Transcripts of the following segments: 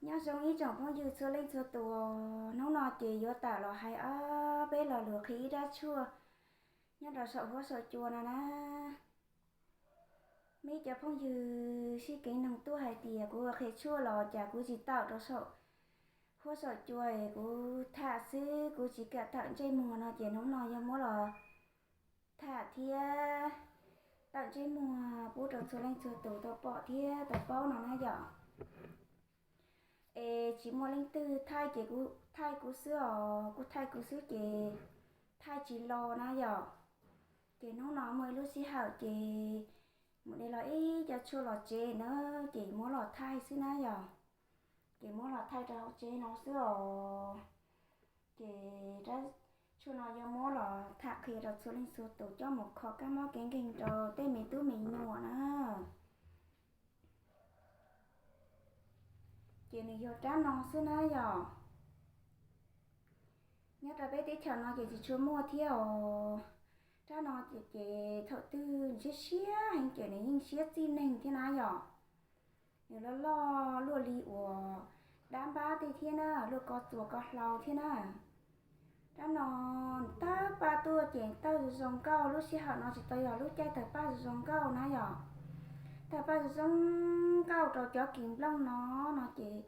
Nyob zoo ib tsoom phooj ywg txhua leej txhua tus, hnub no ces yuav tawm los hais ob peb lo lus qhia ib rab tshuaj nyob rau saum huab saum cua no na. Muaj ib cov phooj ywg sib kev noog tuaj hais tias kuv ua qhia tshuaj los cas kuv tsis tawm rau saum huab saum cua, kuv tham xwb kuv tsis kam tawm ntsej muag no ces hnub no yog muab los tham thiab tawm ntsej muag pub rau txhua leej txhua tus tau pom thiab tau paub no na yom. Es tsis muaj leej twg thaij ces kuv thaij kuv xwb os, kuv thaij kuv xwb ces thaij tsis los na yom. Ces hnub no muaj ib lub sij hawm ces mus de los ib co tshuaj los tsev na, ces muab los thaij xwb na yom. Ces muab los thaij rau hauv tsev no xwb os. Ces tshuaj no yuav muab los tham qhia rau txhua leej txhua tus coj mus kho kab mob kev nkeeg rau tej me tub me nyuam na. Ces nws yog rab no xwb na yom. Nyob rau peb teb chaws no ces tsis tshua muaj thiab os. Rab no ces thaum twg siab siab heev ces nws yeej siab txij neeg thiab na yom. Nws loj loj luaj li uas dab npab tej thiab na, luaj ko txuas ko hlau thiab na. Rab no tawg paj tuaj ces tawg zoo zoo nkauj, lub sij hawm no tsis tau yog lub caij tawg paj zoo zoo nkauj na yom. Tawg paj zoo zoo nkauj rau cov kis nplooj no, no ces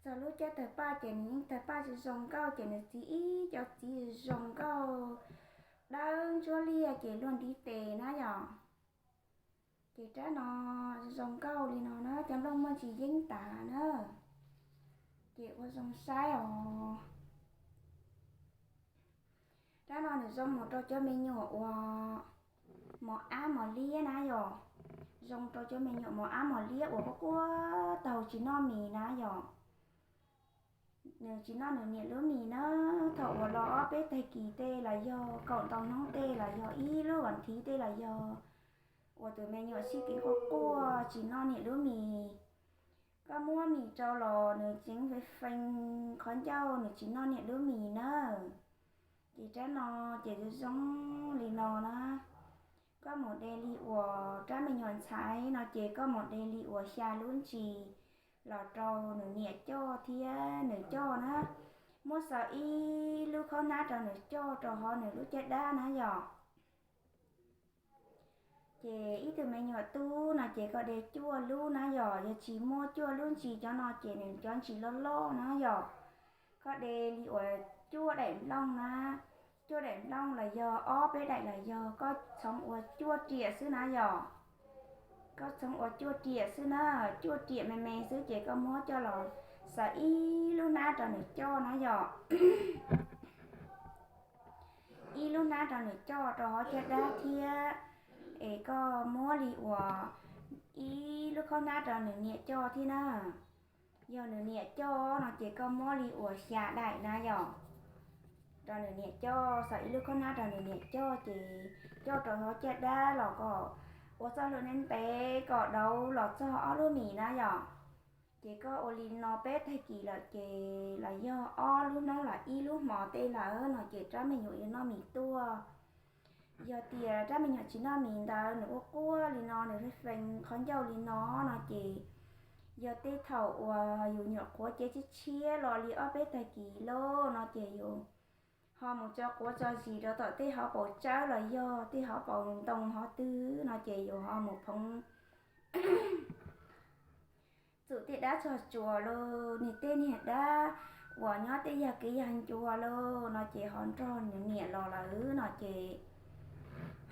txog lub caij tawg paj ces nws yeej tawg paj zoo zoo nkauj ces nws txiv ib co txiv zoo zoo nkauj dawb ntsuab liaj ces luaj ntiv tes na yom. Ces rab no zoo nkauj li no na, cov nplooj muaj ntsis yeeb tas na, ces ua zoo saib os. Rab no nws zoo mus rau cov me nyuam uas mos ab mos liab na yom. Zoo rau cov me nyuam mos ab mos liab uas quaj quaj taug tsis noj mis na yom. Nws tsis noj nws niam lub mis na, thaum uas los ob peb tag kis tej los yog kaum ntau hnub tej los yog ib lub vas thiv tej los yog uas tus me nyuam sib kev quaj quaj tsis noj niam lub mis, koj muab mis rau los nws tseev feej feej qhov ncauj, nws tsis noj niam lub mis na. Ces rab no ces zoo zoo li no na. Koj mus de li uas rab me nyuam ntxhais no ces koj mus de li uas xya lub ntsis los rau nws niam coj thiab nws coj na. Muab xaws ib lub khaub hnab rau nws coj rau hauv nws lub caj dab na yom. Ces ib tug me nyuam tub no ces koj de cuaj lub na yom, yog tsis muaj cuaj lub ntsis cov no ces nws cov ntsis loj loj na yom. Koj de li uas cuaj daim nplooj na, cuaj daim nplooj los yog ob peb daim los yog koj txhoov ua cuaj riam xwb na yom. Koj txhoov ua cuaj riam xwb na, cuaj riam me me xwb ces koj muab coj los xaws ib lub hnab rau nws coj na yom. Ib lub hnab rau nws coj rau hauv caj dab thiab, es koj muab li uas ib lub khaub hnab rau nws niam coj thiab na. Yog nws niam coj no ces koj muab li uas xya daim na yom, rau nws niam coj, xaws ib lub khaub hnab rau nws niam coj ces coj rau hauv caj dab los kom ua txoj hlua ntev ntev kom dauv los txog ob lub mis na yom. Ces koj ua li no peb tag kis lawm ces los yog ob lub hnub los ib lub hmo tej lawm no ces rab me nyuam yuav noj mis tuaj. Yog tias rab me nyuam tsis noj mis ntawd nws ua quaj li no nws feej feej qhov ncauj li no no ces yog tej thaum uas yus nyuam qhuav cev tshiab tshiab los li ob peb tag kis lawm no ces yus ho mus tso quav tso zis rau tom tej hauv paus tsawb los yog tej hauv paus ntoo hov twg no ces yus ho mus phoov txum tej dab tsog tsuas lauj, niag tej niag dab uas nyob tej yag kev yag ncua lauj no ces ho nrog nws niam los lawm no ces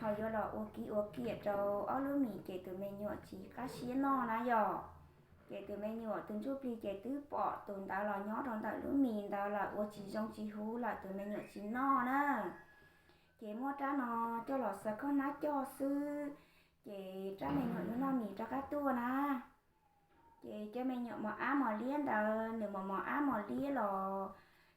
ho yuav los ua kiv ua kiam rau ob lub mis ces tus me nyuam tsis qab siab noj na yom. Ces tus me nyuam tus ntsuj plig ces twb pom tus ntawd los nyob rau ntawm lub mis ntawd lawm ua tsis zoo tsis huv lawm tus me nyuam tsis noj na. Ces muab rab no coj los xaws khaub hnab coj xwb, ces rab me nyuam yuav noj mis rov qab tuaj na. Ces cov me nyuam mos ab mos liab ntawd nws mos mos ab mos liab los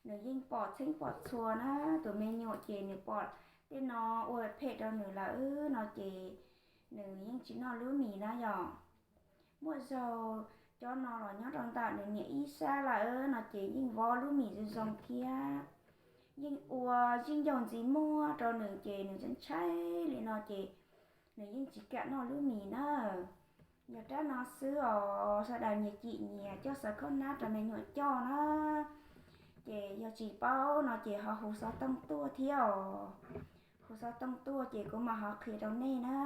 nws yeej pom txheeb pom txhua na. Tus me nyuam ces nws pom tej no ua phem rau nws lawm no ces nws yeej tsis noj lub mis na yom. Muaj zaug cov no los nyob rau ntawm nws niam ib sab lawm no ces yeej vov lub mis zoo zoo thiab, yeej ua zib ncaug ntxiv muag rau nws ces nws ntshai li no ces nws yeej tsis kam noj lub mis na. Yog rab no xwb os, sawv daws nyias cim nyias coj xov khaub hnab rau me nyuam coj na. Ces yog tsis paub no ces ho hu xov tooj tuaj thiab os. Hu xov tooj tuaj ces kuv mam ho qhia rau nej na.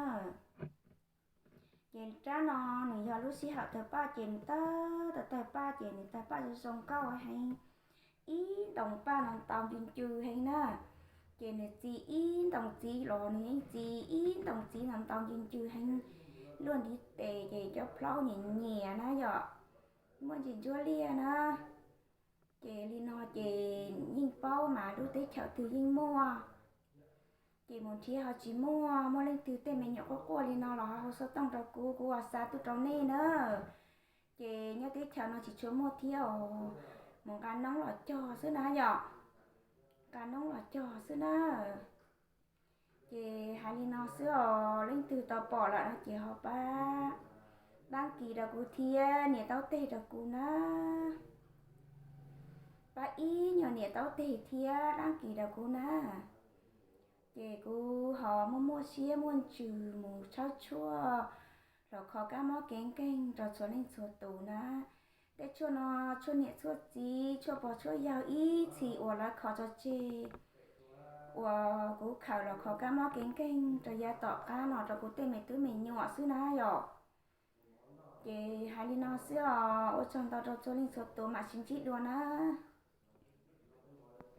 Ces rab no nws yog lub sij hawm tawg paj ces nws tawg tawg tawg paj ces nws tawg paj zoo zoo nkauj heev. Ib ntoos paj no ntau ncw ncw heev na. Ces nws txi ib ntoos txiv los nws yeej txi ib ntoos txiv no ntau ncw ncw heev. Luaj ntiv tes ces cov plaub nyias nyias na yom, muaj ntsis ntsuab liaj na. Ces li no ces yeej paub mas lub teb chaws twg yeej muaj. Ces mus nrhiav ho tsis muaj, muaj leej twg tej me nyuam quaj quaj li no los ho hu xov tooj rau kuv, kuv ho xa tuaj rau nej na. Ces nyob teb chaws no tsis tshua muaj thiab os, mus nqa noob los cog xwb na yom. Nqa noob los cog xwb na. Ces hais li no xwb os, leej twg tau pom lawm no ces ho pab dab kis rau kuv thiab nias taub teg rau kuv na. Pab ib nyuag nias taub teg thiab dab kis rau kuv na. Ces kuv ho muaj muaj siab muaj ntsws mus tshawb tshuaj los kho kab mob kev nkeeg rau txhua leej txhua tus na. Tej tshuaj no tshuaj niam tshuaj txiv tshuaj pog tshuaj yawg ib txhis uas lawv kho tso tseg, uas kuv khaws los kho kab mob kev nkeeg rau yav tom qab no rau kuv tej me tub me nyuam xwb na yom. Ces hais li no xwb os, ua tsaug ntau rau txhua leej txhua tus, mam sib ntsib dua na.